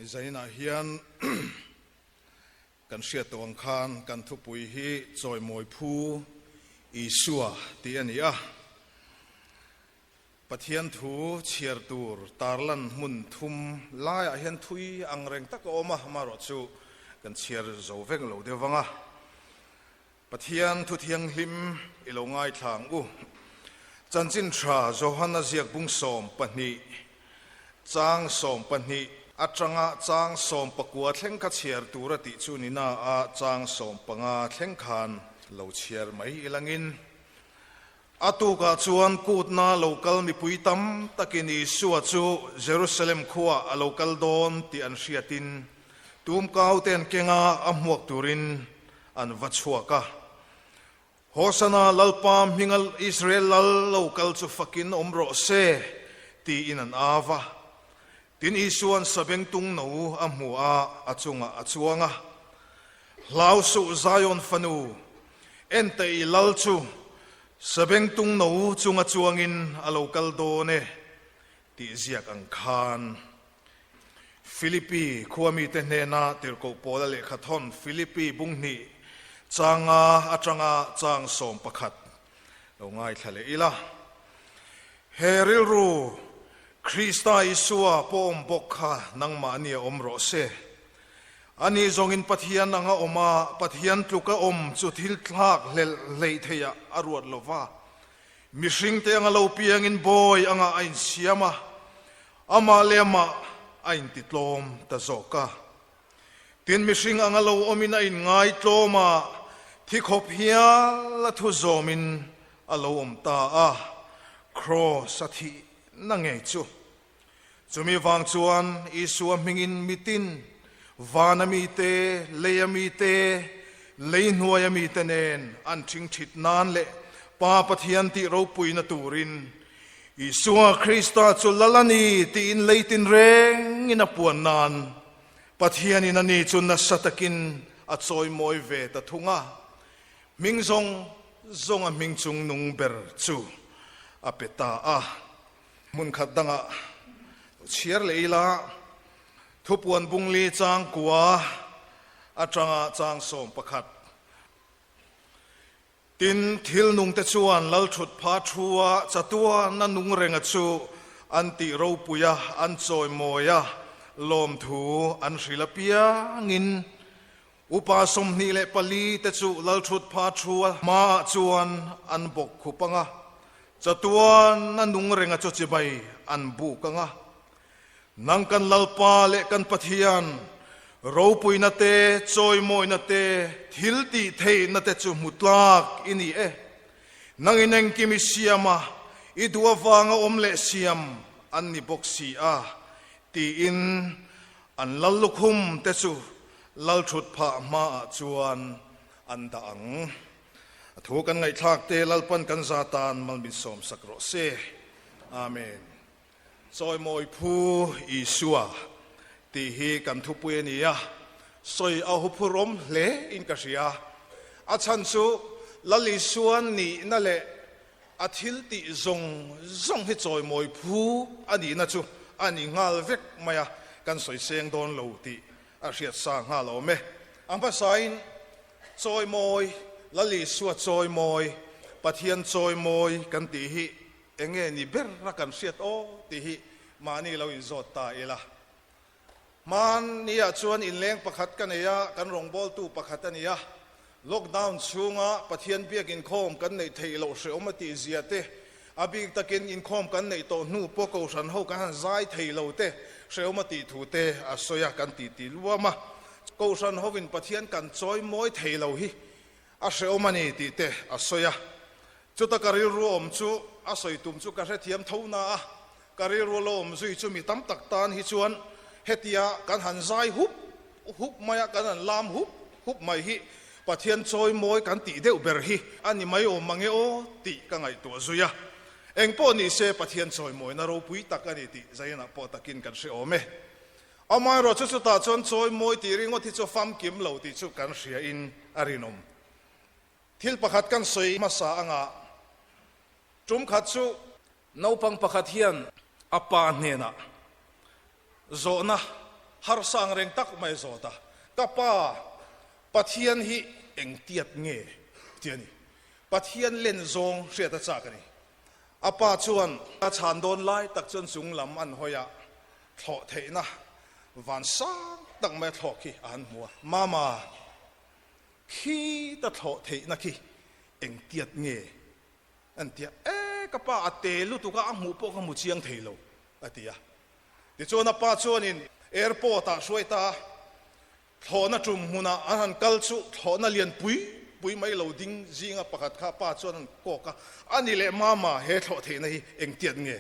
Zainah hian kan hriat tawh ang khan kan thupui hi Chawimawi Phu Isua tih a ni a. Pathian thu chhiar tur tarlan hmun thum laiah hian thui ang reng tak a awm a, amaherawhchu kan chhiar zo vek lo deuh vang a. Pathian thu thianghlim i lo ngaithla ang u. Chanchin tha Johana ziak bung 12, chang 12 atanga chang 19 thleng kha chhiar tur a tih chu ni na a, chang 15 thleng khan lo chhiar mai ilangin. A tukah chuan kutna lo kal mipui tam takin Isua chu Jerusalem khuaah a lo kal dawn tih an hriatin tumkau te an keng a, a hmuak turin an va chhuak a. Hosana, Lalpa hminga Israel lal lo kal chu fakin awm rawh se, tiin an au va. Tin, Isua'n sabengtung no a hmu a, a chungah a chuang a. Hlau suh Zion fanu, ente i lal chu sabengtung no chunga chuangin a lo kal dawn e, tih ziak ang khan. Philippi khua mite hnena tirhkoh Paula lehkha thawn Philippi bung hnih changa atanga chang 11 lo ngaithla leh ila. He rilru Krista Isua pawh awm bawk kha nangmahni a awm rawh se. Ani zawngin Pathian anga awm a, Pathian tluka awm chu thil thlak hlelh hleih theihah a ruat lo va. Mihringte anga lo piangin bawi anga a insiam a, amah leh amah a intitlawm ta zawk a. Tin, mihring anga lo awmin a inngaitlawm a, thi khawp hial a thu zawmin a lo awm ta a, kraws a thihna ngei chu. Chumi vang chuan Isua hmingin mitin, vana mite, leia mite, lei hnuaia mite nen an ṭhingṭhit nan leh Pa Pathian tih ropuina turin Isua Krista chu lal a ni tiin lei tinrengin a puan nan Pathianin ani chu nasa takin a chawimawi ve ta thung a, hming zawng zawnga hming chungnung ber chu a pe ta a. Hmun khat dangah chhiar leh ila, thupuan bungli chang kua atanga chang 11. Tin, thil nungte chuan lalthut pha thua chatuan a nung renga chu an tih ropui a, an chawimawi a, lawmthu an hrilh apiangin upa 24 te chu lalthut pha thua hmaah chuan an bawk khup ang a, chatuan a nung renga chu chibai an buk ang a. Nang kan Lalpa leh kan Pathian, ropuina te, chawimawina te, thil tih theihna te chu hmu tlak i ni e. Nangin engkim i siam a, i duh avanga awm leh siam an ni bawk si a, tiin an lal lukhum te chu lalthut phah hmaah chuan an dah ang. A thu kan ngaihthlak te Lalpan kan za tan mal min sawmsak rawh se. Amen. Chawimawi Phu Isua tih hi kan thupui a ni a, sawi a huphurawm hle in ka hria. A chhan chu Lal Isua nihna leh a thil tih zawng zawng hi chawimawi phu a nihna chu a ni nghal vek mai a, kan sawi seng dawn lo tih a hriat sa nghal awm e. A hmasain chawimawi, Lal Isua chawimawi, Pathian chawimawi kan tih hi Enge ni ber a kan hriat aw tih hi mahni lo inzawt ta ila. Hmanniah chuan inleng pakhat ka nei a, kan rawngbawltu pakhat a ni a. Lockdown chhunga Pathian biak inkhawm kan neih theih loh hreawm a tih zia te, a bik takin inkhawm kan neih tawh hnu pawh kohhran ho kan han zai thei lo te hreawm a tih thu te a sawi a, kan titi luam a. Kohhran hovin Pathian kan chawi mawi thei lo hi a hreawm a ni tih te a sawi a. Chuta ka rilru awm chu a sawi tum chu ka hrethiam tho na a, ka rilru lo awm zui chu mi tam tak tan hi chuan hetia kan han zai hup hup mai a, kan han lam hup hup mai hi Pathian chawi mawi kan tih deuh ber hi a ni mai awm mange aw tih ka ngaihtuah zui a. Engpawh ni se Pathian chawi mawina ropui tak a ni tih Zion-ah pawh takin kan hre awm e. Amaherawh chu chutah chuan chawi mawi tih ringawt hi chu famkim lo tih chu kan hria in a rinawm. Thil pakhat kan sawi hmasa anga tum khat chu naupang pakhat hian a pa hnenah zawhna Harsa ang reng tak mai a zawt a, Ka pa, Pathian hi engtiat nge? ti a ni. Pathian len zawng hriat a chak a ni. A pa chuan a chhan dawn lai tak chuan chung lam an hawi a, thlawh theihna van sang tak mai a thlawh khi a han hmu a. Mama, khi ta thlawh theihna khi engtiat nge? An ti a, E, ka pa a te lutuk a, a hmuh pawh ka hmu chiang thei lo, a ti a. Tichuan a pa chuanin airport ah hruai ta a, thlawhna tum hmunah an han kal chu thlawhna lian pui pui mai lo ding zinga pakhat kha pa chuan an kawk a, A ni leh mama, he thlawh theihna hi engtiat nge?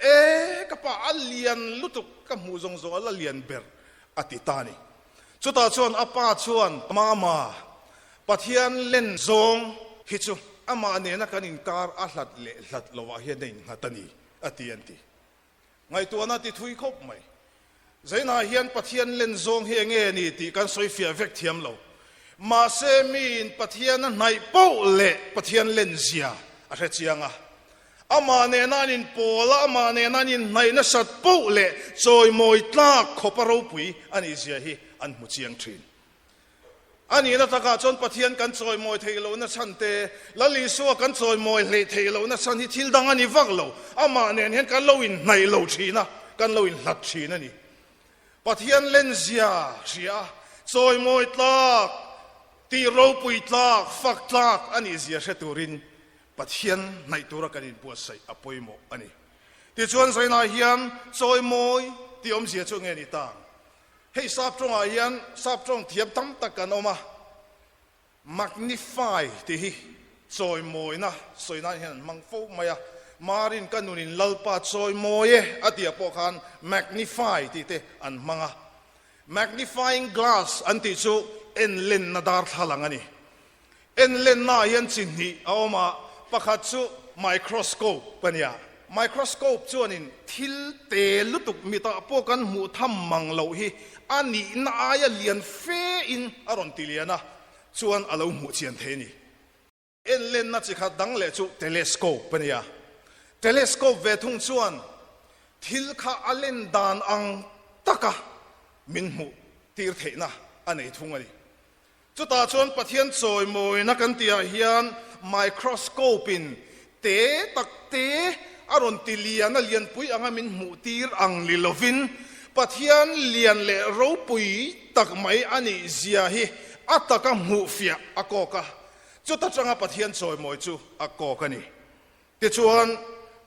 E, ka pa a lian lutuk, ka hmuh zawng zawng a la lian ber, a ti ta a ni. Chutah chuan a pa chuan, Mama, Pathian len zawng hi chu amah nena kan inkar a hlat leh hlat lovah hian a innghat a ni, a ti an ti. Ngaihtuahna ti thui khawp mai. Zainah hian Pathian len zawng hi enge ni tih kan sawi fiah vek thiam lo. Mahse miin Pathian a hnaih poh leh Pathian len zia a hre chiang a. Amah nena an inpawl a, amah nena an inhnaih nasat poh leh chawimawi tlak khawpa ropui a nih zia hi an hmu chiang thin. A nihna takah chuan Pathian kan chawimawi theih lohna chhan te, Lal Isua kan chawimawi hleih theih lohna chhan hi thil dang a ni vak lo. Amah nen hian kan lo inhnaih lo thin a, kan lo inhlat thin a ni. Pathian lenzia hria a, chawimawi tlak, tih ropui tlak, fak tlak a nih zia hre turin Pathian hnaih tura kan inbuatsaih a pawimawh a ni. Tichuan Zainah hian chawimawi tih awmzia chu nge ni ta? Hei sap tawngah hian sap tawng thiam tam tak kan awm a, magnify tih hi chawimawina sawi nan hian an hmang fo mai a, Marin ka nunin Lalpa chawimawi e a tih pawh khan magnify tih te an hmang a, magnifying glass an tih chu enlenna darthlalang a ni. Enlennaah hian chi hnih a awm a, pakhat chu microscope a nia. Microscope chuanin thil te lutuk mitah pawh kan hmuh tham mang loh hi a nihna aia lian fe in a rawn ti lian a, chuan a lo hmuh chian thei a ni. Enlenna chi khat dang leh chu telescope a nia. Telescope ve thung chuan thil kha a len dan ang taka min hmuh tir theihna a nei thung a ni. Chutah chuan Pathian chawimawina kan tihah hian microscope in te tak te a rawn ti lian a, lianpui anga min hmuh tir ang ni lovin Pathian lian leh ropui tak mai a nih zia hi a taka hmuh fiah a kawk a, chuta tanga Pathian chawimawi chu a kawk a ni. Tichuan,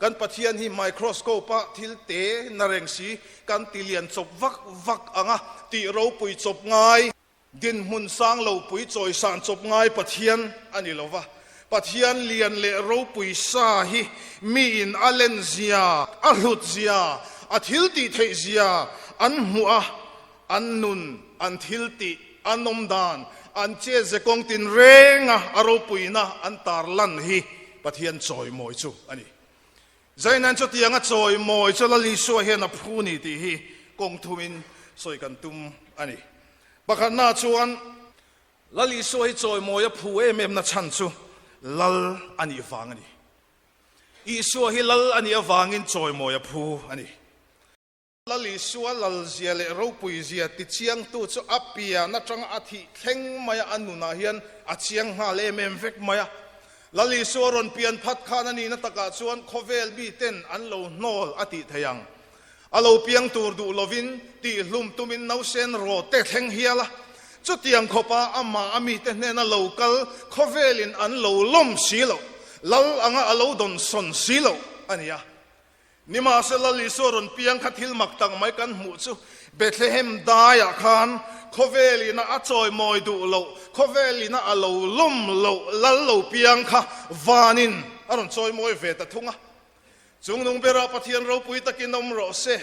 kan Pathian hi microscope-a thil te na reng si kan ti lian chawp vak vak anga tih ropui chawp ngai. Dinhmun sang lo pui chawisan chawp ngai Pathian a ni lo va, Pathian lian leh ropui sa hi miin a len zia, a hlut zia, a thil tih theih zia an hmuh a, an nun, an thil tih, an awm dan, an chet ze kawng tinrenga a ropuina an tar lan hi Pathian chawimawi chu a ni. Zainan chutianga chawimawi chu Lal Isua hian a phu ni tih hi kawng thumin sawi kan tum a ni. Pakhatna chuan Lal Isua hi chawimawi a phu em em na chhan chu Lal a nih vang a ni. Isua hi Lal a nih avangin chawimawi a phu a ni. Lal Isua lalzia leh ropuizia tichiangtu chu a pian atanga a thih thleng mai a, a nunah hian a chiang nghal em em vek mai a. Lal Isua rawn pian phat khan a nihna takah chuan khawvel miten an lo hnawl a tih thei ang. A lo piang tur duh lovin tihhlum tumin nausen rawt te thleng hial a. Chutiang khawpa amah a mite hnena lo kal khawvelin an lo lawm si loh, Lal anga a lo dawnsawn si loh a ni a. Nimahsela, Lal Isua rawn piang kha thil mak tak mai kan hmuh chu Bethlehem daiah khan khawvel ina a chawimawi duh loh, khawvel ina a lo lawm loh Lal lo piang kha vanin a rawn chawimawi ve ta thung a. Chungnung berah Pathian ropui takin awm rawh se,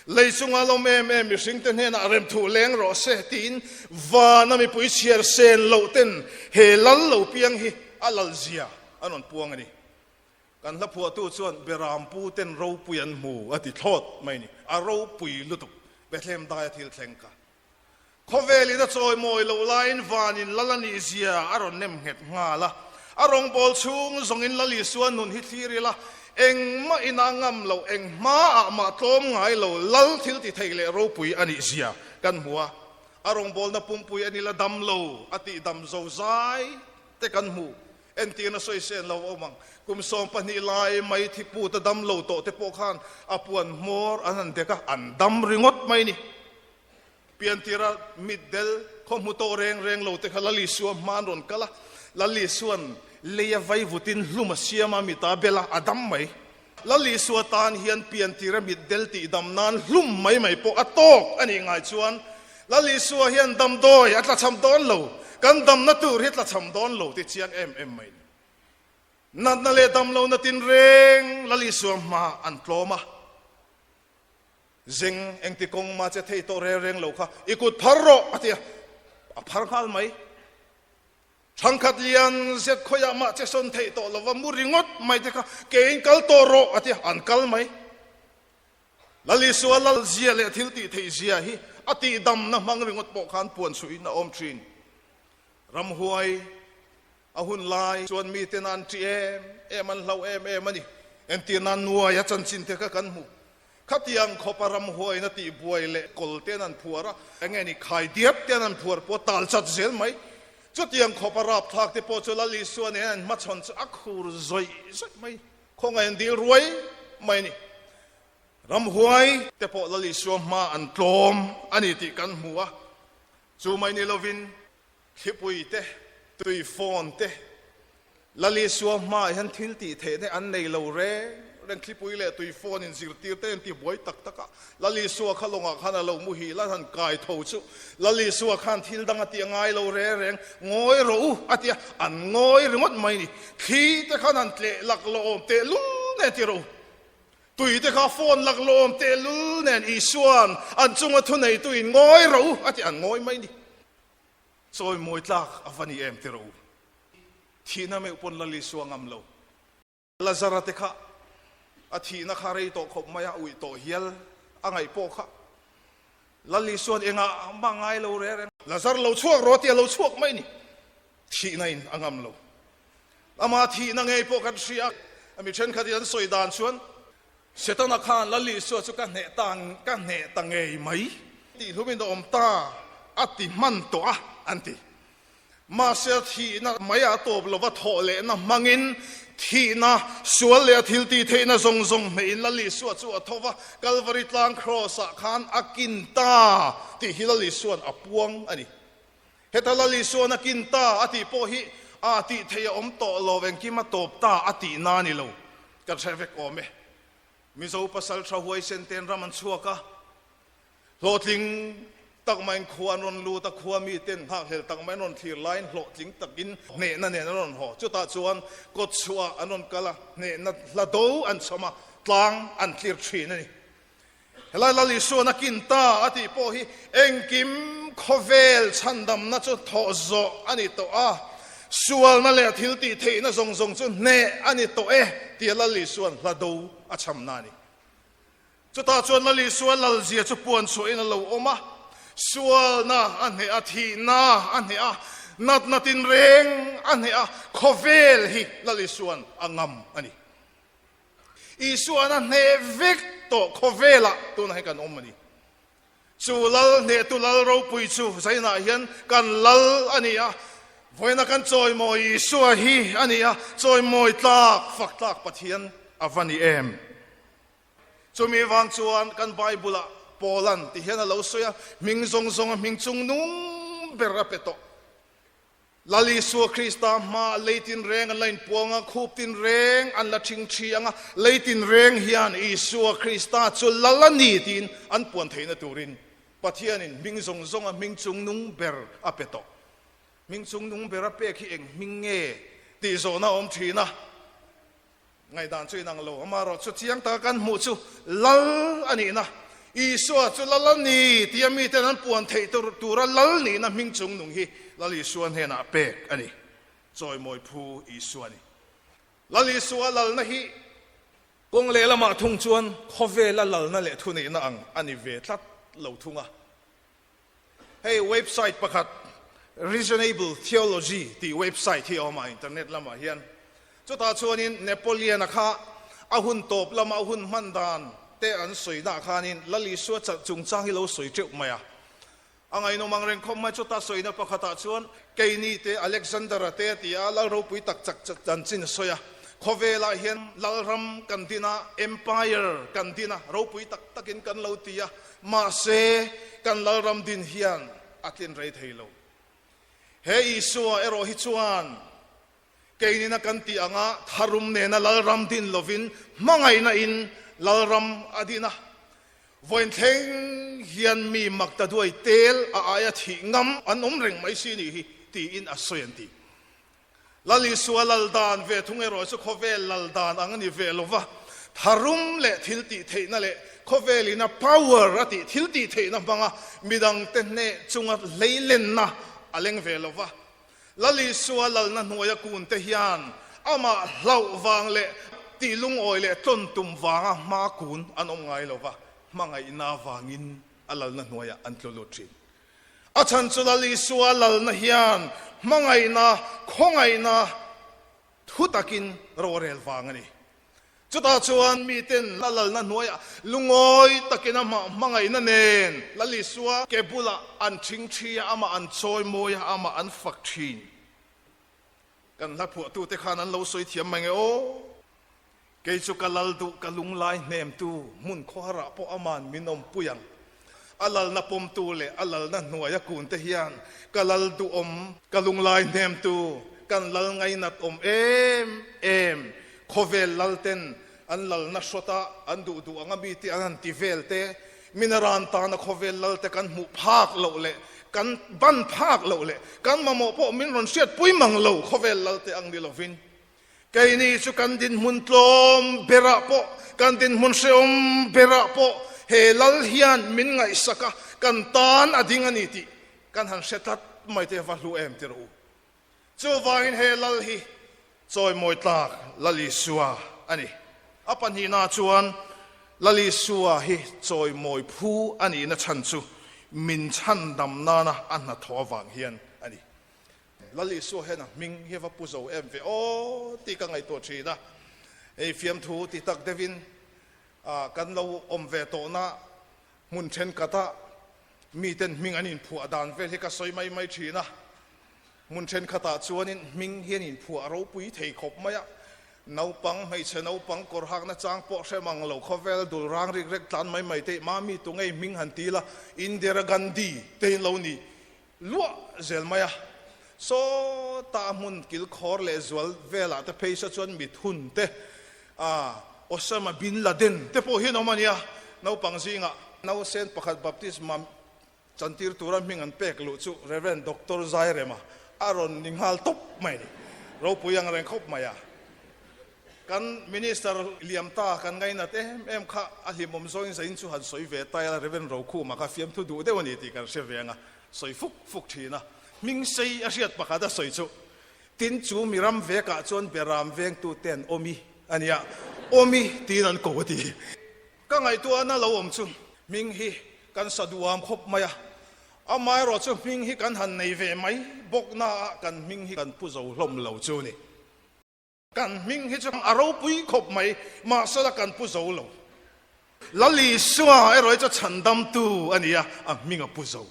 lei chunga lawm em em mihringte hnenah remthuh leng rawh se tiin vana mipui chhiar sen loh ten he Lal lo piang hi a lalzia an rawn puang a ni. Kan hla phuahtu chuan Berampu ten ropui an hmu a ti thlawt mai ni. A ropui lutuk Bethlehem daia thil thleng kha. Khawvelin a chawimawi loh laiin vanin Lal a nih zia a rawn nem nghet nghal a. A rawngbâwl chhung zawngin Lal Isua nun hi thlir ila. Engmah ina ngam lo, eng hmaah mah tlawm ngai lo lal thil ti thei leh ropui a nih zia kan hmu a. A rawngbawlna pumpui a ni la dam lo a tih dam zo zai te kan hmu. Entirna sawi sen lo a awm ang. Kum 12 lai mai thi put a dam lo tawh te pawh khan a puan hmawr an han dek a, an dam ringawt mai ni. Piantira mitdel khaw hmu tawh reng reng lo te kha Lal Isua hma an rawn kal a, Lal Isua'n lei a vai vutin hlum a siam a, mita bel a, a dam mai. Lal Isua tan hian piantira mitdel tih dam nan hlum mai mai pawh a tawk a nih ngai chuan Lal Isua hian damdawi a tlachham dawn lo, kan damna tur hi tlachham dawn lo ti chiang em em mai ni. Natna leh damlohna tinreng Lal Isua hma an tlawm a. Zeng engti kawng mah che thei tawh reng reng lo kha i kut phar rawh a ti a, a phar nghal mai. Thangkhat lian zet khawiah mah che sawn theih tawh lova mu ringawt mai te kha keiin kal tawh rawh a ti a, an kal mai. Lal Isua lal zia leh thil tih theih zia hi a tihdamna hmang ringawt pawh khan puan chhuihin a awm thin. Ramhuai A hun lai chuan miten an ṭih em em, an hlauh em em a ni. Entir nan nuai a chanchin te kha kan hmu. Khatiang khawpa ramhuain a tihbuai leh kawl ten an phuar a, eng nge ni khai diap ten an phuar pawh a tal chat zel mai. Chutiang khawpa rapthlak te pawh chu Lal Isua nen an hmachhawn chu a khur zawih zawih mai. Khawngaih an dil ruai mai a ni. Ramhuai te pawh Lal Isua hma an tlawm a ni tih kan hmu a, chu mai ni lovin Thlipui te, tui phone te, Lal Isua hmaah hian thil tih theihna an nei lo reng reng. Thlipui leh tui phone in zirtir te an ti buai tak tak a, Lal Isua kha lawngah khan a lo muhil a, han kai tho chu Lal Isua khan thil dang a tih a ngai lo reng reng, ngawi rawh u a ti a, an ngawi ringawt mai ni. Thli te khan han tleh lak lawm teh lul nen ti rawh u. Tui te kha phone lak lawm teh lul nen Isua'n an chunga thuneitu in ngawi rawh u a ti, an ngawi mai ni. Chawi mawi tlak a va ni em tiraw u? Thihna meuh pawn Lal Isua ngam lo. Lazara te kha a thihna kha rei tawh khawp mai a, uih tawh hial a ngaih pawh kha Lal Isua'n engah mah ngai lo reng reng. Lazar lo chhuak rawh tia lo chhuak mai ni. Thihna in a ngam lo. Ama thihna ngei pawh kan hria a, mi thenkhat in an sawi dan chuan Setana khan Lal Isua chu ka hneh ta, ka hneh ta ngei mai tih hlumin a awm ta a ti hman tawh a, an ti. Mahse a thihna mai a tawp lova thawh lehna hmangin thihna, sual leh a thil tih theihna zawng zawng hnehin Lal Isua chu a tho va, Kalvari tlang Kraws-ah khan a kin ta tih hi Lal Isua'n a puang a ni. Heta Lal Isua'n a kin ta a tih pawh hi a tih theih a awm tawh lo, engkim a tawp ta a tih na a ni lo. Kan hre vek awm e. Mizo pasal tha huaisen ten ram an chhuak a, hlawhtling tak maiin khua an rawn lut a, khua mi ten nghakhlel tak maiin rawn thlir laiin hlawhtling takin hnehna nen an rawn haw. Chutah chuan kawt chhuah an rawn kal a, hnehna hla do an chhawm a, tlang an tlir thin a ni. Helai Lal Isua'n a kin ta a tih pawh hi engkim khawvel chhandamna chu thawh zawh a ni tawh a, sualna leh thil tih theihna zawng zawng chu hneh a ni tawh e tia Lal Isua'n hla do a chhamna a ni. Chutah chuan Lal Isua lalzia chu puan chhuahin a lo awm a, sualna a hneh a, thihna a hneh a, natna tinreng a hneh a, khawvel hi Lal Isua'n a ngam a ni. Isua'n a hneh vek tawh khawvelah tunah hian kan awm a ni. Chu lal hnehtu lal ropui chu zainah hian kan lal a ni a, vawiina kan chawimawi Isua hi a ni a, chawimawi tlak fak tlak Pathian a va ni em? Chumi vang chuan kan Bible-ah Paula'n ti hian a lo sawi a, hming zawng zawnga hming chung nung ber a pe tawh. Lal Isua Krista hma lei tinreng an la inpuang a, khup tinreng an la ṭhingṭhi ang a, lei tinreng hian Isua Krista chu lal a ni tiin an puan theihna turin Pathianin hming zawng zawnga hming chungnung ber a pe tawh. Hming chungnung ber a pek hi eng hming nge tih zawhna a awm ṭhin a, Ngaihdan chu inang lo, amaherawh chu chiang taka kan hmuh chu Lal a nihna, Isua chu Lal a ni tia miten an puan theih tura Lal nihna hming chung nung hi Lal Isua hnenah pek a ni. Chawimawi phu Isua a ni. Lal Isua lalna hi kawng lehlamah thung chuan khawvela lalna leh thuneihna ang a ni ve tlat lo thung a. Hei website pakhat Reasonable Theology tih website hi a awm a internet lamah hian. Chutah chuanin Napoleon-a kha A hun tawp lama a hun hman dan te an sawi nah khanin Lal Isua chungchang hi lo sawi teuh mai a. A ngaihnawm ang reng khawp mai chuta sawina pakhatah chuan keini te Alexander-a te a ti a, Lal ropui tak chak chanchin a sawi a. Khawvelah hian Lalram kan din a, Empire kan din a, ropui tak takin kan lo ti a, mahse kan Lalram din hian a tlin rei thei lo. He Isua erawh hi chuan Keinina kan tih anga tharum nena Lalram din lovin hmangaihna in Lalram a din a. Vawiin thleng hian mi mak ta duai tel a aia thih ngam an awm reng mai si nih hi tiin a sawi an ti. Lal Isua lal dan ve thung erawh chu khawvel lal dan ang a ni ve lo va, tharum leh thil tih theihna leh khawvel ina power a tih thil tih theihna hmanga midangte hneh chunga hleilenna a leng ve lo va. Lal Isua lalna hnuaia kunte hian amah hlauh vang leh tih lungawi leh tlawn tum vanga hma kun an awm ngai lo va, hmangaihna vangin a lalna hnuaiah an tlu lut thin. A chhan chu Lal Isua lalna hian hmangaihna, khawngaihna thu takin rorel vang a ni. Chutah chuan miten la lalna hnuaiah lungawi takin amah hmangaihna nen Lal Isua ke bulah an thing thi a, amah an chawi mawi a, amah an fak thin. Kan hla phuahtute khan an lo sawi thiam mai nge aw. Kei chu ka lal duh, ka lunglai hnemtu, hmun khawharah pawh aman min awmpui ang. A lalna pawmtu leh a lalna hnuaia kunte hian ka lal duhawm, ka lunglai hnemtu, kan lal ngainat awm em em, khawvel lalten an lalna hrawta an duh duh anga mite an han ti vel te, minaran tana khawvel lalte kan hmuh phak loh leh kan ban phak loh leh kan mamawh pawh min rawn hriatpui mang lo khawvel lalte ang ni lovin Keini chu kan dinhmun tlawm berah pawh, kan dinhmun hrehawm berah pawh he Lal hian min ngaihsak a, kan tan a ding a ni tih kan han hre tlat mai te va hlu em tirh u. Chuvangin he Lal hi chawimawi tlak Lal Isua a ni. A pahnihna chuan Lal Isua hi chawimawi phu a nihna chhan chu min chhandam nana a hnathawh avang hian a ni. Lal Isua hian a hming hi a va pu zo em ve aw tih ka ngaihtuah thin a, hei fiamthu ti tak deuhin kan lo awm ve tawhna hmun thenkhatah miten hming an inphuah dan vel hi ka sawi mai mai thin a, hmun thenkhatah chuanin hming hi an inphuah ropui thei khawp mai a, naupang hmeichhe naupang kawr hakna chang pawh hre mang lo khawvel dul rang rik rek tlan mai mai te mami tungei hming han ti la Indira Gandhi te in lo ni Luah zel mai a, sawtah hmun kil khawr leh zual velah te phei sa chuan mithun te, ah, Osama bin Laden te pawh hi an awm a nia. Naupang zingah nausen pakhat baptisma chantir tura hming an pek luh chu Rev. Doctor Zairema a rawn ni nghal tawp mai a ni. Ropui ang reng khawp mai a. Kan Minister liam ta kan ngainat em em kha a hlimawm zawin zain chu han sawi ve ta ila Rev. Rokhuma kha fiamthu duh deuh a ni tih kan hre ve ang a, sawi fuk fuk thin a. Hming sei a hriat pakhat a sawi chu, Tin chu mi ram vekah chuan beram vengtute an awm i a nia, awm i tiin an ko a ti. Ka ngaihtuahna lo awm chu hming hi kan sa duham khawp mai a, amaherawh chu hming hi kan han nei ve mai bawk naah kan hming hi kan pu zo hlawm lo chu a ni. Kan hming hi chu a ropui khawp mai, mahsela kan pu zo lo. Lal Isua erawh hi chu chhandamtu a ni a, a hming a pu zo.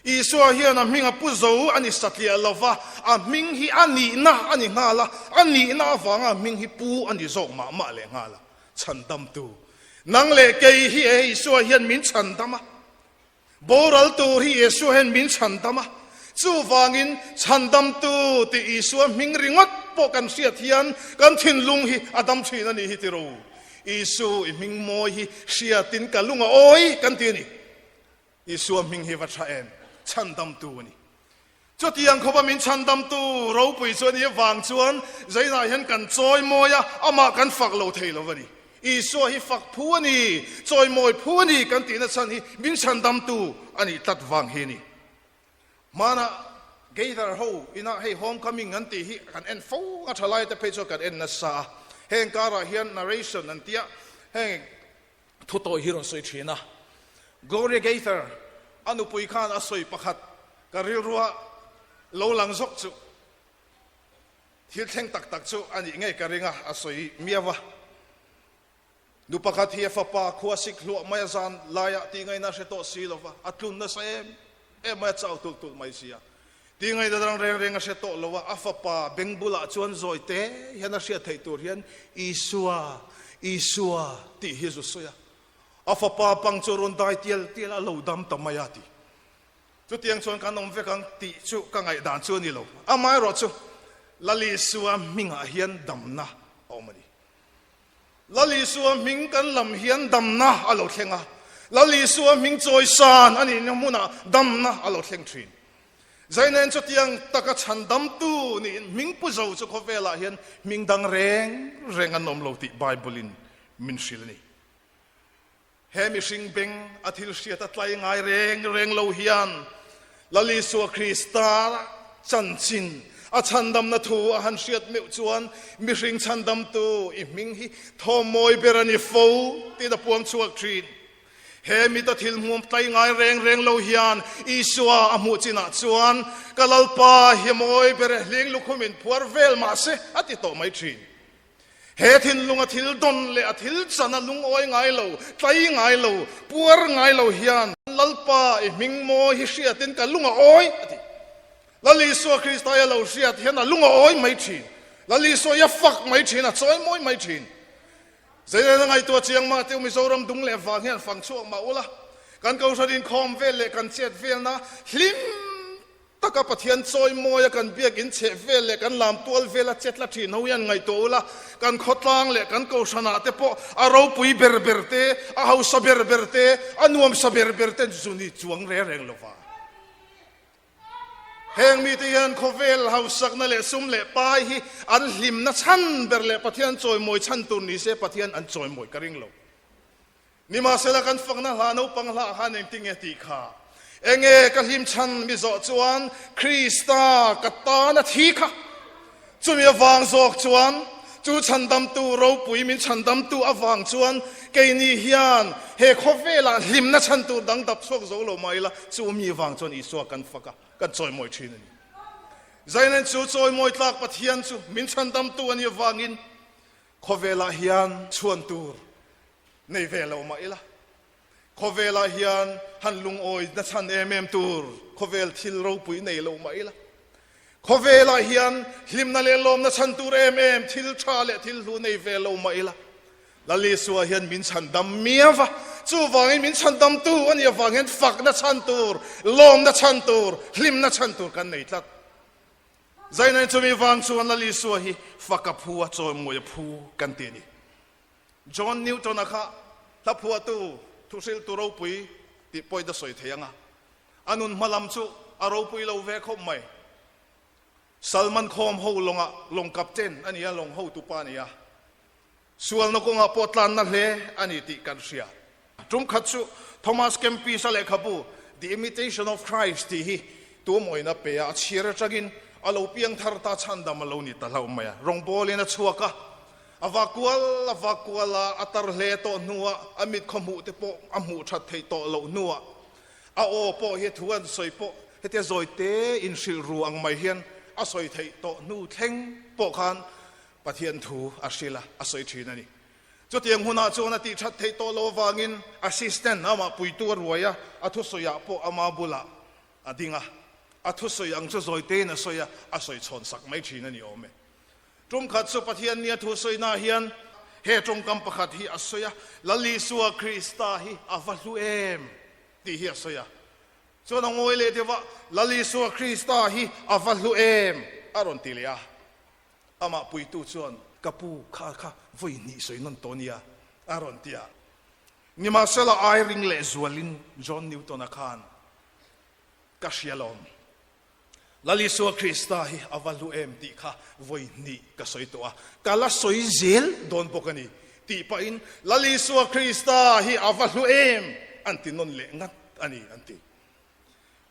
Isua hian a hming a pu zo a ni satliah lo va, a hming hi a nihna a ni nghal a, a nihna avanga a hming hi pu a ni zawk mah mah leh nghal a, chhandamtu. Nang leh kei hi e Isua hian min chhandam a. Boral tur hi Isua hian min chhandam a, chuvangin chhandamtu tih Isua hming ringawt pawh kan hriat hian kan thinlung hi a dam thin a nih hi tiro. Isu i hming mawi hi hriatin ka lung a awi kan ti a ni. Isua hming hi va tha em? Chhandamtu a ni. Chutiang khawpa min chhandamtu ropui chu a nih avang chuan Zainah hian kan chawimawi a, amah kan fak lo thei lo a ni. Isua hi fak phu a ni, chawimawi phu a ni kan tihna chhan hi min chhandamtu a nih tlat vang hi a ni. Hmanah Gaither ho inah hei Homecoming an tih hi kan en fo a, thalaite phei chuan kan en nasa a. Heng karah hian narration an tia, heng Thu tawi hi rawn sawi thin a. Gloria Gaither a nupui khan a sawi pakhat ka rilrua lo lang zawk chu thil thleng tak tak chu a nih ngei ka ring a, a sawi miau a. Nu pakhat hi a fapa khua sik hluah mai a zan laiah tih ngaihna a hre tawh si lo va, a tlun nasa em em mai, a chau tulh tulh mai si a. Tih ngaihna dang reng reng a hre tawh lo a, a fapa beng bulah chuan zawi te hian a hriat theih tur hian Isua, Isua tih hi zu sawi a. A fapa pang chu rawn dai tial tial a, lo dam ta mai a ti. Chutiang chuan kan awm vek ang tih chu ka ngaihdan chu a ni lo. Amaherawhchu, Lal Isua hmingah hian damna a awm a ni. Lal Isua hming kan lam hian damna a lo thleng a, Lal Isua hming chawisan a nihna hmunah damna a lo thleng thin. Zainen chutiang taka chhandamtu niin hming pu zo chu khawvelah hian hming dang reng reng an awm lo tih Bible-in min hrilh a ni. He mihring beng a thil hriat a tlai ngai reng reng lo hian Lal Isua Krista chanchin a chhandamna thu a han hriat meuh chuan mihring chhandamtu i hming hi thawmmawi ber a ni fo tiin a puang chhuak thin. He mita thil hmuam tlai ngai reng reng lo hian Isua a hmuh chinah chuan ka Lalpa hi mawi ber e hling lukhumin phuar vel mahse a ti tawh mai thin. He thinlung a thil dawn leh a thil chan a lungawi ngai lo, tlai ngai lo, puar ngai lo hian Lalpa i hming mawi hi hriatin ka lung a awi, a ti. Lal Isua Krista i a lo hriat hian a lung a awi mai thin. Lal Isua i a fak mai thin, a chawimawi mai thin. Zeilen a ngaihtuah chiang mah teu Mizoram dung leh vang hian fang chhuak mah ula, kan Kohhran inkhawm vel leh kan chet velna hlim Taka Pathian chawimawi a kan biak in chheh vel leh kan lam tual vel a chet la thin ho hian ngaihtuah ula, kan khawtlang leh kan kohhranah te pawh a ropui ber ber te, a hausa ber ber te, a nuamsa ber ber te zu ni chuang reng reng lova. Heng mite hian khawvel hausakna leh sum leh pai hi an hlimna chhan ber leh Pathian chawimawi chhan tur ni se Pathian an chawimawi ka ring lo. Nimahsela kan fakna hla naupang hlah khan engtinge tih kha? Enge ka hlim chhan mi zawh chuan Krista ka tan a thi kha. Chumi avang zawk chuan chu chhandamtu ropui min chhandamtu avang chuan keini hian he khawvelah hlimna chhan tur dang dap chhuak zo lo mah ila chu mi avang chuan Isua kan fak a, kan chawimawi thin a ni. Zainen chu chawimawi tlak Pathian chu min chhandamtu a nih avangin khawvelah hian chhuan tur Nei ve lo mah ila, khawvelah hian han lungawi na chhan em em tur khawvel thil ropui nei lo mah ila, khawvelah hian hlimna leh lawmna chhan tur em em thil tha leh thil hlu nei ve lo mah ila, Lal Isua hian min chhan dam miau va, chuvangin min chhan damtu a nih avang hian fakna chhan tur, lawmna chhan tur, hlimna chhan tur kan nei tlat. Zainain chumi vang chuan Lal Isua hi fak a phu a, chawimawi a phu kan ti a ni. John Newton-a kha hla phuahtu thuhriltu ropui tih pawhin a sawi thei ang a, a nun hma lam chu a ropui lo ve khawp mai. Salman khawm ho lawngah lawng captain a ni a, lawng hotupa a ni a, sualna kawngah pawh tlanna hle a ni tih kan hria. Tum khat chu Thomas Kempis-a lehkhabu The Imitation of Christ tih hi tumawina pe a, a chhir atangin a lo piang thar ta chhandam a lo ni ta hlauh mai a, rawngbawlin a chhuak a, A va kual a va kual a, a tar hle tawh hnuah a mit khaw hmuh te pawh a hmuh that theih tawh loh hnuah a aw pawh hi thu an sawi pawh hetia zawi te inhrilh ru ang mai hian a sawi theih tawh hnu thleng pawh khan Pathian thu a hrilh a, a sawi thin a ni. Chutiang hunah chuan a tih that theih tawh loh avangin assistant amah puitu a ruai a, a thusawiah pawh ama bulah a ding a, a thusawi ang chu zawi tein a sawi a, a sawi chhawn sak mai thin a ni awm e. Tum khat chu Pathian nia thu sawina hian he tawngkam pakhat hi a sawi a, Lal Isua Krista hi a va hlu em? tih hi a sawi a. Chuan a ngawi leh deuh a, Lal Isua Krista hi a va hlu em? a rawn ti leh a. Amah puitu chuan, Ka pu, kha kha vawi hnih sawi nawn tawh nia, a rawn ti a. Nimahsela ai ring leh zualin John Newton-a khan, Ka hria lawm. Lal Isua Krista hi a va hlu em tih kha vawi hnih ka sawi tawh a, ka la sawi zel dawn bawk a ni tih pahin Lal Isua Krista hi a va hlu em an ti nawn leh ngat a ni an ti.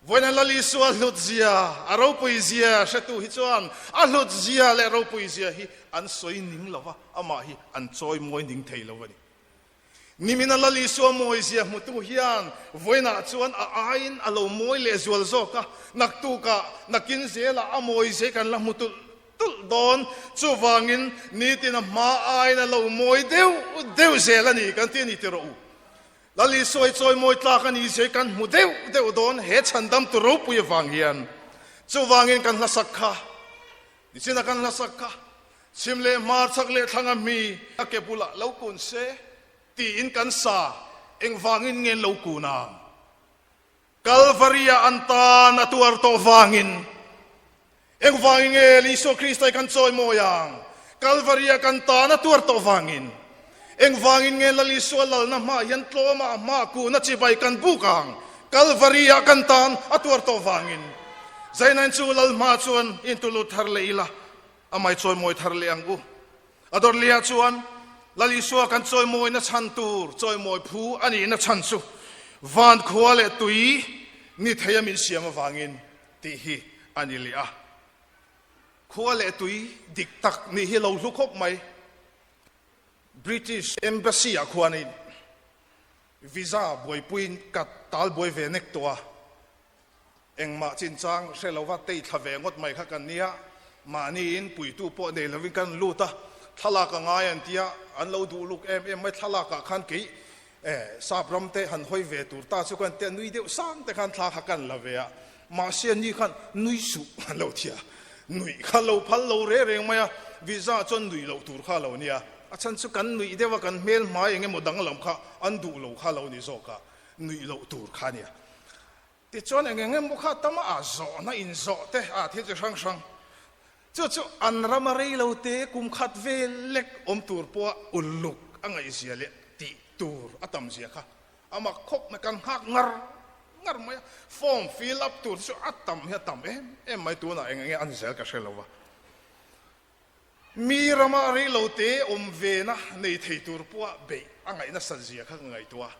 Vawiina Lal Isua hlut zia, a ropui zia hretu hi chuan a hlut zia leh ropui zia hi an sawi ning lo va, amah hi an chawi mawi ning thei lo a ni. Nimina Lal Isua mawizia hmutu hian vawiinah chuan a aiin a lo mawi leh zual zawk a, naktukah, nakin zelah a mawizia kan la hmu tulh tulh dawn. Chuvangin nitin a hma aiin a lo mawi deuh deuh zel a ni kan ti a ni ti rawh u. Lal Isua i chawimawi tlak a ni zia kan hmu deuh deuh dawn he chhandamtu ropui avang hian. Chuvangin kan hlasak kha, nichina kan hlasak kha, chhim leh hmar chhak leh thlang a mi a ke bulah lo kun se tiin kan sa engvangin nge lo kun ang? Kalvaria an tan a tuar tawh vangin engvangin nge Isua Krista hi kan chawimawi ang? Kalvaria kan tan a tuar tawh vangin engvangin nge Lal Isua lalna hmaah hian tlawma a hma kuna chibai kan buk ang? Kalvaria kan tan a tuar tawh vangin Zainain chu Lal hma chuan intulut thar leh ila, amah i chawimawi thar leh ang u. A dawrliah chuan Lal Isua kan chawimawina chhan tur chawimawi phu a nihna chhan chu van khua leh tui ni theia min siam avangin tih hi a ni leh a. Khua leh tui dik tak nih hi lo hlu khawp mai. British Embassy ah khuanin visa buaipuiin ka tal buai ve nek tawh a. Engmah chinchang hre lova tei thla ve ngawt mai kha kan nia, mahniin puitu pawh nei lovin kan lut a, thlalak a ngai an tia, an lo duh luk em em mai, thlalakah khan kei sap ram te han hawi ve tur ta chu kan tia, nui deuh sang te khan thla kha kan la ve a, mahse ni khan nui suh an lo tia, nuih kha lo phal lo reng reng mai a, visa chuan nuih loh tur kha a lo nia, a chhan chu kan nuih deuh a, kan hmel hmai eng emaw danglam kha an duh lo kha a lo ni zawk a, nuih loh tur kha a nia. Tichuan eng eng emaw kha tam a zawhna inzawh te a thil chi hrang hrang chu chu an rama rei lo te kum khat vel lek awm tur pawha uluk a ngaihzia leh tih tur a tam zia kha a mak khawp mai, kan nghak ngar ngar mai a, form fill up tur chu a tam hi a tam em em mai tunah eng eng nge a ni zel ka hre lo va. Mi rama rei lo te awm ve na nei thei tur pawha beih a ngaih nasat zia kha ka ngaihtuah a.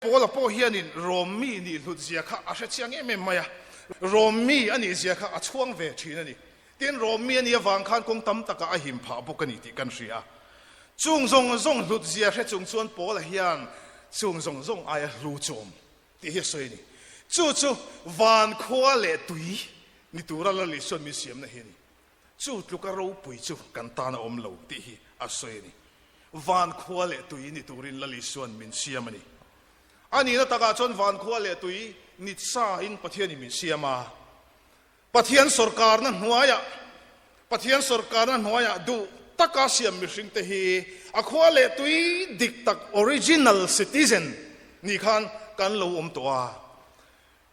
Paula pawh hianin Rom mi nih hlut zia kha a hre chiang em em mai a, Rom mi a nih zia kha a chhuang ve thin a ni. Tin, Rom mi a nih avang khan kawng tam takah a him phah bawk a ni tih kan hria a. Chung zawng zawng hlut zia hre chung chuan Paula hian chung zawng zawng aia hlu chawm tih hi a sawi a ni. Chu chu van khua leh tui ni tura Lal Isuan min siamna hi a ni. Chu tluka ropui chu kan tan a awm lo tih hi a sawi a ni. Van khua leh tui ni turin Lal Isuan min siam a ni. A nihna takah chuan van khua leh tui ni sain Pathianin min siam a. Pathian sawrkarna hnuaiah Pathian sawrkarna hnuaiah duh taka siam mihringte hi a khua leh tui dik tak original citizen ni khan kan lo awm tawh a.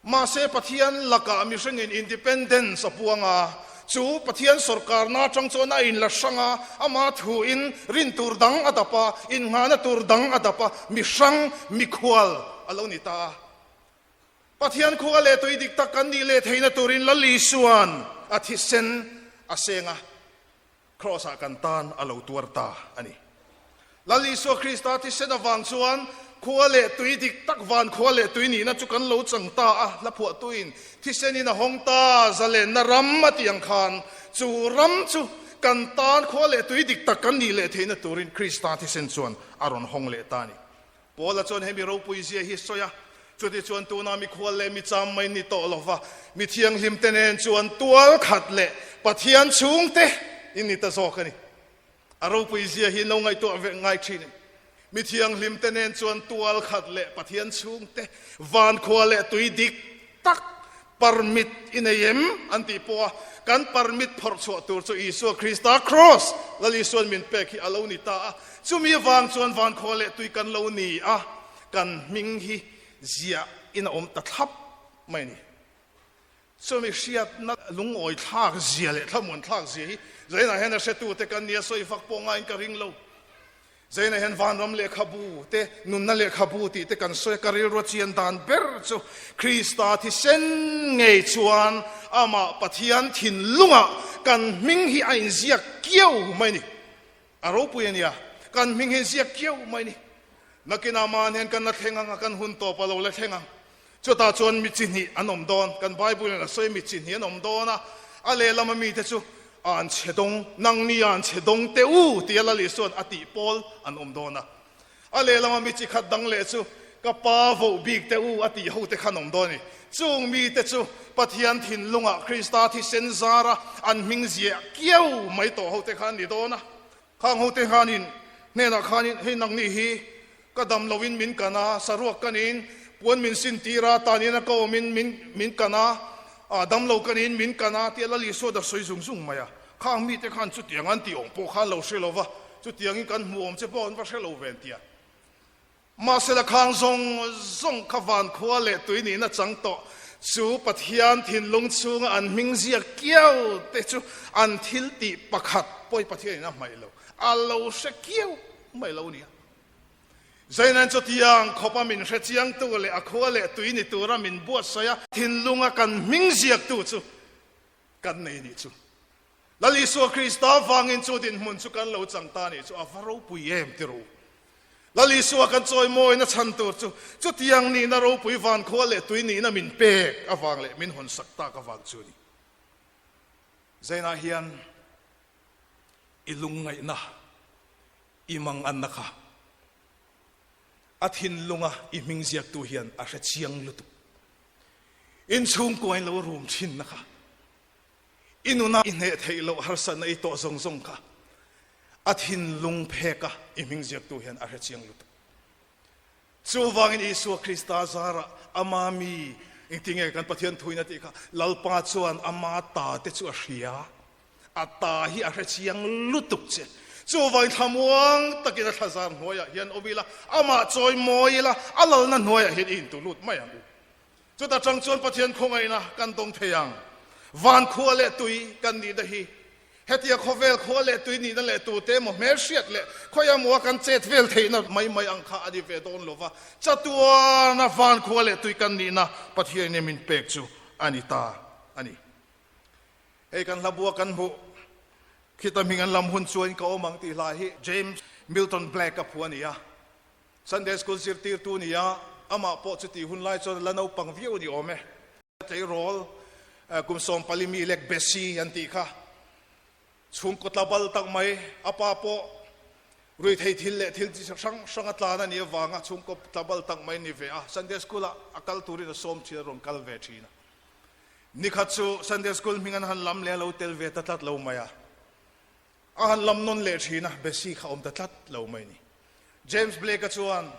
Mahse Pathian lakah mihringin independence a puang a, chu Pathian sawrkarna atang chuan a inla hrang a, ama thuin rin tur dang a dap a, innghahna tur dang a dap a, mihrang, mikhual a lo ni ta a. Pathian khua leh tui dik tak kan nih leh theihna turin Lal Isua'n a thisen a seng a, Kraws-ah kan tan a lo tuar ta a ni. Lal Isua Krista thisen avang chuan khua leh tui dik tak van khua leh tui nihna chu kan lo chang ta a, hla phuahtuin thisenin a hawng ta, zalenna ram a tih ang khan chu ram chu kan tan khua leh tui dik tak kan nih leh theihna turin Krista thisen chuan a rawn hawng leh ta a ni. Paula chuan hemi ropui zia hi sawi a, chuti chuan tuna mikhual leh micham mai ni tawh lova mi thianghlim te nen chuan tual khat leh Pathian chhungte in ni ta zawk a ni. A ropui zia hi no ngaihtuah ve ngai thin em? Mi thianghlim te nen chuan tual khat leh Pathian chhungte vankhua leh tui dik tak permit i nei em? An tih pawh a, kan permit phawrh chhuah tur chu Isua Krista Kraws, Lal Isua'n min pek hi a lo ni ta a. Chumi avang chuan vankhua leh tui kan lo ni a, kan hming hi ziah in a awm ta thlap mai a ni. Chumi hriatna lungawi thlak zia leh thlamuan thlak zia hi Zainah hian a hretute kan nia sawi fak pawh ngaiin ka ring lo. Zainah hian vanram lehkhabu te, nunna lehkhabu tih te kan sawi a, ka rilru a chian dan ber chu Krista thisen ngei chuan amah Pathian thinlungah kan hming hi a inziak kiau mai a ni. A ropui a nia, kan hming hi ziak kiau mai a ni. Nakinah mahni hian kan la thleng ang a, kan hun tawp a lo la thleng ang. Chutah chuan mi chi hnih an awm dawn, kan Bible-in a sawi mi chi hnih an awm dawn a, a lehlama mite chu an chhe dawng, nangni an chhe dawng teh u tia Lal Isua'n a tih pawl an awm dawn a. A lehlama mi chi khat dang leh chu Ka pa voh bik te u a tih ho te khan awm dawn a ni. Chung mite chu Pathian thinlungah Krista thisen zara an hming ziah kiau mai tawh ho te kha an ni dawn a. Khang ho te khanin hnenah khanin, Hei nangni hi ka dam loin min kan a, saruak kanin puan min sin tir a, tanin a ka awmin min min kan a, ah dam lo kanin min kan a tia Lal Isua da sawi zung zung mai a. Khang mite khan chutiang an tih awm pawh khan lo hre lo va, chutiangin kan hmu awm che pawh an va hre lo ve an ti a. Mahsela khang zawng zawng kha van khua leh tui nihna chang tawh chu Pathian thinlung chhunga an hming ziak kiau te chu an thil tih pakhat pawi Pathian in a hmaih lo, a lo hre kiau mai lo nia. Zainan chutiang khawpa min hre chiangtu leh a khua leh tui ni tura min buatsaih a, thinlunga kan hming ziaktu chu kan nei nih chu. Lal Isua Krista vangin chu dinhmun chu kan lo chang ta nih chu a va ropui em ti ru. Lal Isua kan chawimawina chhan tur chu chutiang nihna ropui vankhua leh tui nihna min pek avang leh min hawn sak tak avang chu a ni. Zainah hian i lungngaihna, i manganna kha a thinlunga i hming ziaktu hian a hre chiang lutuk. Inchhungkuain lo rum thinna kha I nuna i hneh theih loh harsatna i tawh zawng zawng kha a thinlung phek a i hming ziaktu hian a hre chiang lutuk. Chuvangin Isua Krista zarah ama mi engtinge kan Pathian thuin a tih kha Lalpa chuan ama ta te chu a hria, a ta hi a hre chiang lutuk che. Chuvangin thlamuang takin a thlazar hnuaiah hian awm ila, amah chawi mawi ila, a lalna hnuaiah hian i intu lut mai ang u. Chuta tang chuan Pathian khawngaihna kan dawng thei ang. Van khua leh tui kan nihna hi hetia khawvel khua leh tui nihna leh tute emaw hmelhriat leh khawi emaw kan chet vel theihna mai mai ang kha a ni ve dawn lo va, chatuana van khua leh tui kan nihna Pathianin min pek chu a ni ta a ni. Hei kan hla bua kan hmuh khita hming an lam hun chuan ka awm ang tih hla hi James Milton Black a phu a ni a. Sunday School zirtirtu nia, amah pawh chuti hun lai chuan la naupang viau a ni awm e. Tleirawl kum 40 mi lek Bessie an tih kha chhungkaw tla bal tak mai, a pa pawh ruithei thil leh thil chi hrang hrang a tlan a nih avanga chhungkaw tla bal tak mai a ni ve a. Sunday School ah a kal turin a sawm thin a rawn kal ve thin a. Nikhat chu Sunday School hming an han lam leh a lo tel ve ta tlat lo mai a. A han lam nawn leh thin a, Bessie kha awm ta tlat lo mai ni. James Blake-a chuan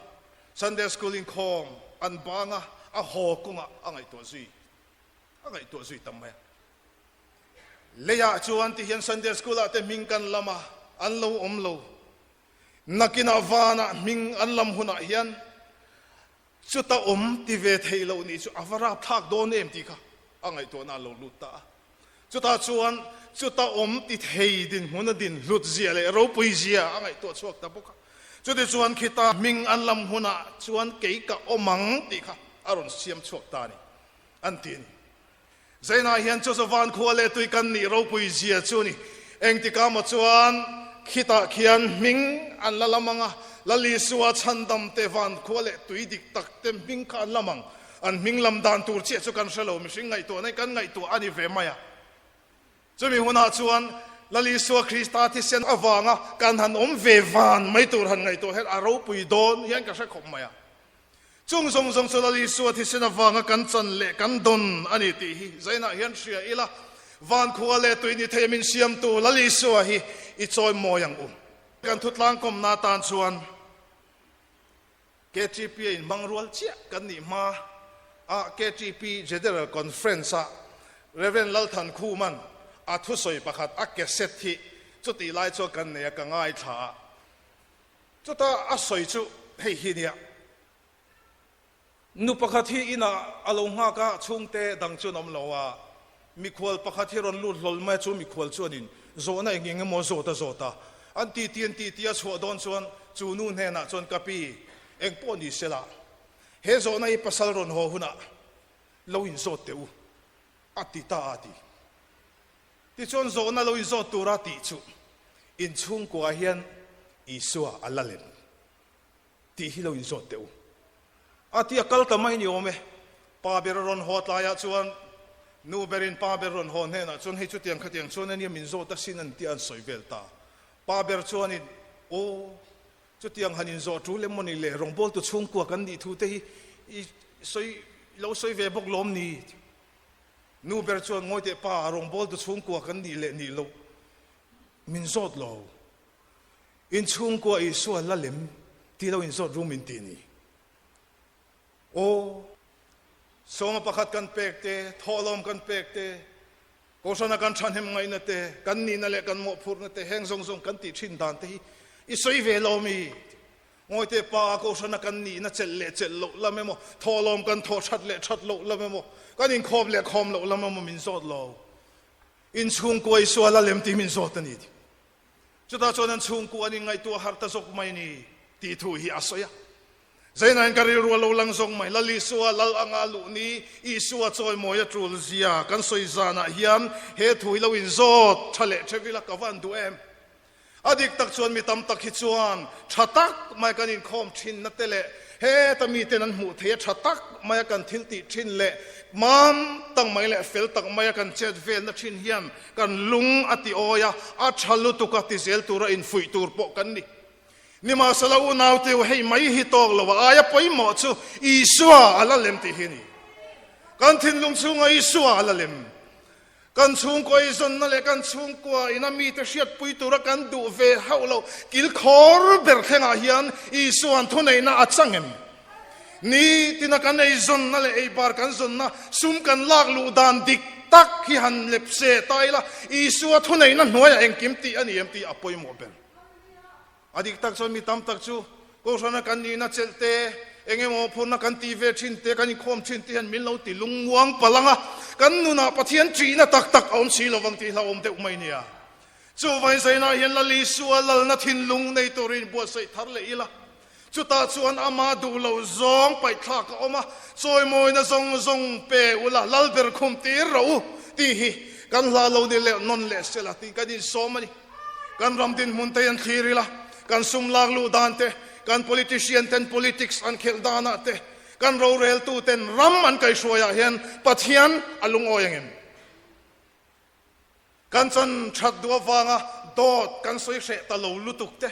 Sunday School inkhawm an bang a, a haw kawngah a ngaihtuah zui a ngaihtuah zui tam mai a. Leiah chuan ti hian Sunday School-ah te hming kan lam a, an lo awm lo. Nakinah vanah hming an lam hunah hian chuta awm ti ve theih loh nih chu a va rapthlak dawn em tih kha a ngaihtuahna a lo lut ta a. Chutah chuan chuta awm ti thei dinhmun a din hlut zia leh ropui zia a ngaihtuah chhuak ta bawk a. Chutichuan khita hming an lam hunah chuan kei ka awm ang tih kha a rawn siam chhuak ta a ni, an ti a ni. Zainah hian chu chu van khua leh tui kan nih ropui zia chu a ni. Engtikah maw chuan khitah khian hming an la lam ang a, Lal Isua chhandam te van khua leh tui dik tak te hming kha an lam ang. An hming lam dan tur chiah chu kan hre lo, mihring ngaihtuahna hi kan ngaihtuah a ni ve mai a. Chumi hunah chuan Lal Isua Krista thisen avanga kan han awm ve van mai tur han ngaihtuah hian a ropui dawn hian ka hre khawp mai a. Chung zawng zawng chu Lal Isua thisen avanga kan chan leh kan dawn a ni tih hi zainah hian hria ila, van khua leh tui ni thei min siamtu Lal Isua hi i chawi mawi ang u. Kan thutlangkawmna atan chuan KTP a inhmang rual chiah kan nih hma a KTP General Conference ah Rev. Lalthan Khuman a thusawi pakhat a cassette hi chutih lai chuan kan nei a ka ngaithla a, chuta a sawi chu hei hi nia. Nu pakhat hi inah a lo nghak a, chhungte dang chuan a awm lo a, mikhual pakhat hi rawn lut hlawl mai a, chu mikhual chuanin zawhna eng eng emaw zawt a zawt a, an titi an titi a chhuah dawn chuan chu nu hnenah chuan ka pi eng pawh ni sela, he zawhna hi pasal rawn haw hunah lo inzawt teh u a ti ta a ti. Tichuan zawhna lo inzawt tura tih chu inchhungkuaah hian Isua a la lem. Tih hi lo inzawt teh u. A ti a kal ta mai ni awm e. Pa ber a rawn haw tlaiah chuan nu berin pa ber rawn haw hnenah chuan hei chutiang khatiang chuan ania min zawt asin an ti a an sawi vel ta. Pa ber chuanin aw. Chutiang han inzawh tul em mawni le, rawngbawltu chhungkua kan nih thu te hi i sawi lo sawi ve bawk lawm ni? Nu ber chuan ngawi teh pa, rawngbawltu chhungkua kan nih leh nih loh min zawt lo. In chhungkua Isua la lem ti lo inzawt rum in ti ni. Aw, sawma pakhat kan pek te, thawhlawm kan pek te, Kohhrana kan thahnem ngaihna te, kan nihna leh kan mawhphurhna te, heng zawng zawng kan tih thin dan te hi i sawi ve lo mi? Ngawite pa, Kohhrana kan nihna chelh leh chelh loh lam emaw, thawhlawm kan thawh that leh that loh lam emaw, kan inkhawm leh khawm loh lam emaw min zawt lo. In chhungkua i sual a lem tih min zawt a ni. Chutah chuan an chhungkua an inngaihtuah har ta zawk mai ni tih thu hi a sawi a. Zainain ka rilru a lo lang zawk mai. Lal Isua lal anga luh ni, Isua chawimawi a tul zia kan sawi zanah hian he thu hi lo inzawt tha leh theuh ila ka van duh em? A dik tak chuan mi tam tak hi chuan tha tak mai kan inkhawm thinna te leh heta miten an hmuh theih a tha tak maia kan thil tih thin leh mam tak mai leh fel tak maia kan chet velna thin hian kan lung a ti awi a, a tha lutuk a ti zel tura infuih tur pawh kan ni. Nimahsela unaute u, hei mai hi tawk lo a, aia pawimawh chu Isua a la lem tih hi a ni. Kan thinlung chhunga Isua a la lem. Kan chhungkua i zawnna leh kan chhungkua ina mite hriatpui tura kan duh ve hauh loh kilkhawr ber thlengah hian Isua'n thuneihna a chang em? Ni tina kan eizawnna leh eibar kan zawnna sum kan lak luh dan dik tak hi han lep se ta ila, Isua thuneihna hnuaiah engkim tih a ni em tih a pawimawh ber. A dik tak chuan mi tam tak chu Kohhrana kan nihna chelh te, eng emaw phurna kan tih ve thin te, kan inkhawm thin te hian min lo ti lungmuang palh ang a, kan nunah Pathian ṭihna tak tak a awm si lovang tih hlauhawm deuh mai nia. Chuvangin Zainah hian Lal Isua lalna thinlung nei turin buatsaih thar leh ila, chutah chuan ama duh loh zawng paihthlak a awm a, chawimawina zawng zawng pe ula, Lalber khum tir rawh u tih hi kan hla lo ni leh nawn leh sela tih kan insawm a ni. Kan ram dinhmun te an thlir ila, kan sum lak luh dan te, kan politician ten politics an khelh danah te, kan roreltu ten ram an kaihhruaiah hian Pathian a lungawi ang em? Kan chan that duh avanga dawt kan sawi hreh ta lo lutuk te,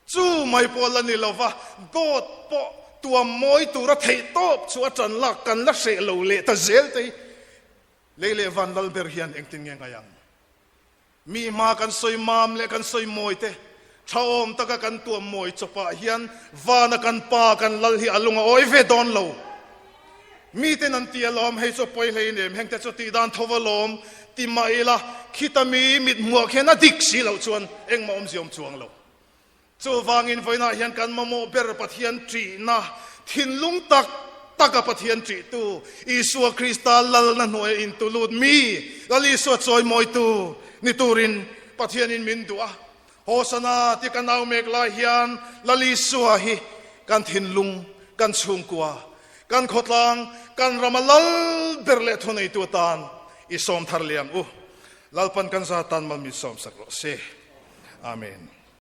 chu mai pawh la ni lova, dawt pawh tuam mawi tura theih tawp chu a tan lak kan la hreh lo leh ta zel te hi lei leh van lal ber hian engtin nge ngai ang? Mi hma kan sawi mam leh kan sawi mawi te, thahawm taka kan tuam mawi chawpah hian vana kan pa kan lal hi a lung a awi ve dawn lo. Miten an ti alawm, hei chu a pawi hlei nem, hengte chu tih dan tho alawm ti mah ila, khita mi mithmuah khian a dik si loh chuan engmah awmzia awm chuang lo. Chuvangin vawiinah hian kan mamawh ber Pathian ṭihna, thinlung tak taka Pathian ṭihtu, Isua Krista lalna hnuaia intulut mi, Lal Isua chawimawitu ni turin Pathianin min duh a. Hosana ti kan au mek lai hian Lal Isua hi kan thinlung, kan chhungkua, kan khawtlang, kan rama lal ber leh thuneitu atan i sawm thar leh ang u. Lalpan kan za tan mal min sawmsak rawh se. Amen.